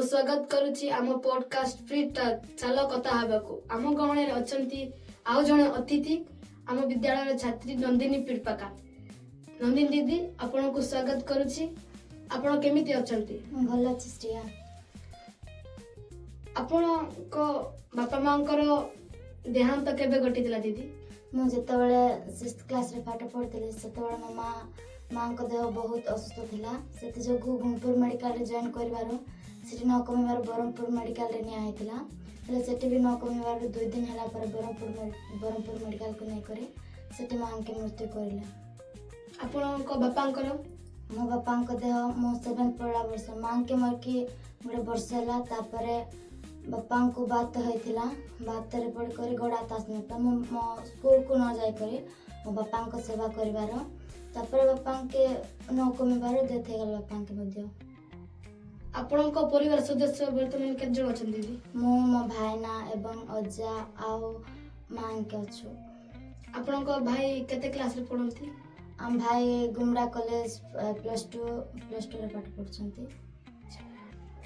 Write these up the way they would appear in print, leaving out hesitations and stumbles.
ସ୍ୱାଗତ କରୁଛି ଆମ ପଡକାଷ୍ଟ ଫ୍ରି ଟକ୍, ଚାଲ କଥା ହେବାକୁ। ଆମ ଗହଣରେ ଅଛନ୍ତି ଆଉ ଜଣେ ଅତିଥି, ଆମ ବିଦ୍ୟାଳୟର ଛାତ୍ରୀ ନନ୍ଦିନୀ ପିରପାକା। ନନ୍ଦିନୀ ଦିଦି, ଆପଣଙ୍କୁ ସ୍ୱାଗତ କରୁଛି। ଆପଣ କେମିତି ଅଛନ୍ତି? ମୁଁ ଭଲ ଅଛି ଶ୍ରେୟା। ଆପଣଙ୍କ ବାପା ମାଙ୍କର ଦେହାନ୍ତ କେବେ ଘଟିଥିଲା ଦିଦି? ମୁଁ ଯେତେବେଳେ ସିକ୍ସ କ୍ଲାସ୍ରେ ପାଠ ପଢ଼ୁଥିଲି, ସେତେବେଳେ ମୋ ମାଆଙ୍କ ଦେହ ବହୁତ ଅସୁସ୍ଥ ଥିଲା। ସେଥିଯୋଗୁଁ ଗୁଣପୁର ମେଡ଼ିକାଲରେ ଜଏନ୍ କରିବାରୁ ସେଠି ନ କମିବାରୁ ବ୍ରହ୍ମପୁର ମେଡ଼ିକାଲରେ ନିଆ ହେଇଥିଲା। ହେଲେ ସେଠି ବି ନ କମିବାରୁ 2 ଦିନ ହେଲା ପରେ ବ୍ରହ୍ମପୁର ମେଡ଼ିକାଲକୁ ନେଇକରି ସେଠି ମାଆଙ୍କେ ମୃତ୍ୟୁ କରିଲେ। ଆପଣଙ୍କ ବାପାଙ୍କର? ମୋ ବାପାଙ୍କ ଦେହ ମୁଁ ସେଭେନ୍ଥ ପଢ଼ିଲା ବର୍ଷ, ମାଆଙ୍କେ ମରିକି ଗୋଟେ ବର୍ଷ ହେଲା। ତାପରେ ବାପାଙ୍କୁ ବାତ ହେଇଥିଲା। ବାତରେ ପଡ଼ିକରି ଗୋଡ଼ ହାତ ଆସୁନଥିଲା। ମୁଁ ମୋ ସ୍କୁଲକୁ ନ ଯାଇକରି ମୋ ବାପାଙ୍କ ସେବା କରିବାର, ତାପରେ ବାପାଙ୍କେ ନ କମିବାରୁ ଡେଥ୍ ହେଇଗଲା ବାପାଙ୍କେ ମଧ୍ୟ। ଆପଣଙ୍କ ପରିବାର ସଦସ୍ୟ ବର୍ତ୍ତମାନ କେତେ ଜଣ ଅଛନ୍ତି ଦିଦି? ମୁଁ, ମୋ ଭାଇନା ଏବଂ ଅଜା ଆଉ ମାଆଙ୍କେ ଅଛୁ। ଆପଣଙ୍କ ଭାଇ କେତେ କ୍ଲାସରେ ପଢ଼ନ୍ତି? ଆମ ଭାଇ ଗୁମଡ଼ା କଲେଜ ପ୍ଲସ୍ ଟୁରେ ପାଠ ପଢ଼ୁଛନ୍ତି।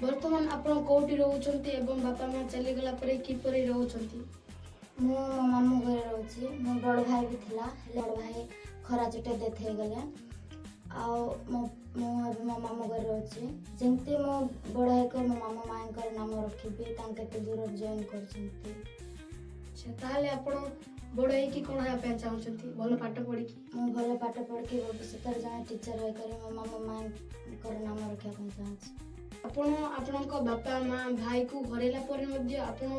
ବର୍ତ୍ତମାନ ଆପଣ କୋଉଠି ରହୁଛନ୍ତି ଏବଂ ବାପା ମା ଚାଲିଗଲା ପରେ କିପରି ରହୁଛନ୍ତି? ମୁଁ ମୋ ମାମୁଁ ଘରେ ରହୁଛି। ମୋ ବଡ଼ ଭାଇ ବି ଥିଲା, ହେଲେ ବଡ଼ ଭାଇ ଖରା ଛୁଟିରେ ଡେଥ୍ ହେଇଗଲେ। ଆଉ ମୁଁ ଏବେ ମୋ ମାମୁଁ ଘରେ ରହୁଛି। ଯେମିତି ମୁଁ ବଡ଼ ହେଇକରି ମୋ ମାମୁଁ ମାଇଁଙ୍କର ନାମ ରଖିବି, ତାଙ୍କେ ଏତେ ଦୂରରେ ଜଏନ୍ କରିଛନ୍ତି। ଆଚ୍ଛା, ତାହେଲେ ଆପଣ ବଡ଼ ହେଇକି କ'ଣ ହେବା ପାଇଁ ଚାହୁଁଛନ୍ତି ଭଲ ପାଠ ପଢ଼ିକି? ମୁଁ ଭଲ ପାଠ ପଢ଼ିକି ଭବିଷ୍ୟତରେ ଜଣେ ଟିଚର୍ ହେଇକରି ମୋ ମାମୁଁ ମାଇଁଙ୍କର ନାମ ରଖିବା ପାଇଁ ଚାହୁଁଛି। ଆପଣ ଆପଣଙ୍କ ବାପା ମା ଭାଇକୁ ହରାଇଲା ପରେ ମଧ୍ୟ ଆପଣ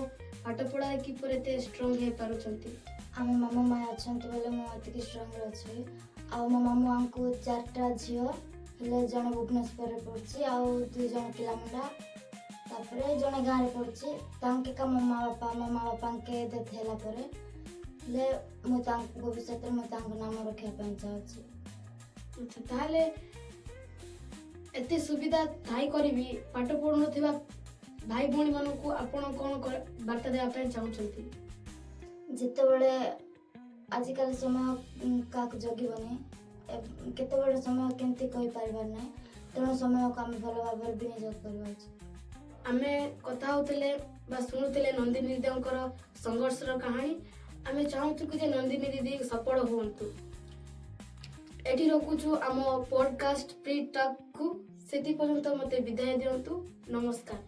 ପାଠ ପଢ଼ାରେ କିପରି ଏତେ ଷ୍ଟ୍ରଙ୍ଗ ହେଇପାରୁଛନ୍ତି? ଆମ ମାମୁଁ ମାଇଁ ଅଛନ୍ତି ବୋଲେ ମୁଁ ଏତିକି ଷ୍ଟ୍ରଙ୍ଗରେ ଅଛି। ଆଉ ମୋ ମାମୁଁଙ୍କୁ ଚାରିଟା ଝିଅ, ହେଲେ ଜଣେ ଭୁବନେଶ୍ୱରରେ ପଢ଼ୁଛି ଆଉ ଦୁଇ ଜଣ ପିଲାମୁଣ୍ଡା, ତାପରେ ଜଣେ ଗାଁରେ ପଢ଼ୁଛି। ତାଙ୍କେ କା ମୋ ମା ବାପାଙ୍କେ ଡେଥ୍ ହେଲା ପରେ, ହେଲେ ମୁଁ ତାଙ୍କ ଭବିଷ୍ୟତରେ ମୁଁ ତାଙ୍କ ନାମ ରଖିବା ପାଇଁ ଚାହୁଁଛି। ଆଚ୍ଛା, ତାହେଲେ ଏତେ ସୁବିଧା ଥାଇ କରିବି ପାଠ ପଢ଼ୁନଥିବା ଭାଇ ଭଉଣୀମାନଙ୍କୁ ଆପଣ କ'ଣ ବାର୍ତ୍ତା ଦେବା ପାଇଁ ଚାହୁଁଛନ୍ତି? ଯେତେବେଳେ ଆଜିକାଲି ସମୟ କାହାକୁ ଜଗିବନି, କେତେବେଳେ ସମୟ କେମିତି କହିପାରିବାର ନାହିଁ। ତେଣୁ ସମୟକୁ ଆମେ ଭଲ ଭାବରେ ବିନିଯୋଗ କରିବା ଉଚିତ। ଆମେ କଥା ହେଉଥିଲେ ବା ଶୁଣୁଥିଲେ ନନ୍ଦିନୀ ଦିଦିଙ୍କର ସଂଘର୍ଷର କାହାଣୀ। ଆମେ ଚାହୁଁଛୁ କି ଯେ ନନ୍ଦିନୀ ଦିଦି ସଫଳ ହୁଅନ୍ତୁ। ଏଠି ରଖୁଛୁ ଆମ ପଡକାଷ୍ଟ ପ୍ରି ଟକ୍କୁ। ସେଥି ପର୍ଯ୍ୟନ୍ତ ମୋତେ ବିଦାୟ ଦିଅନ୍ତୁ। ନମସ୍କାର।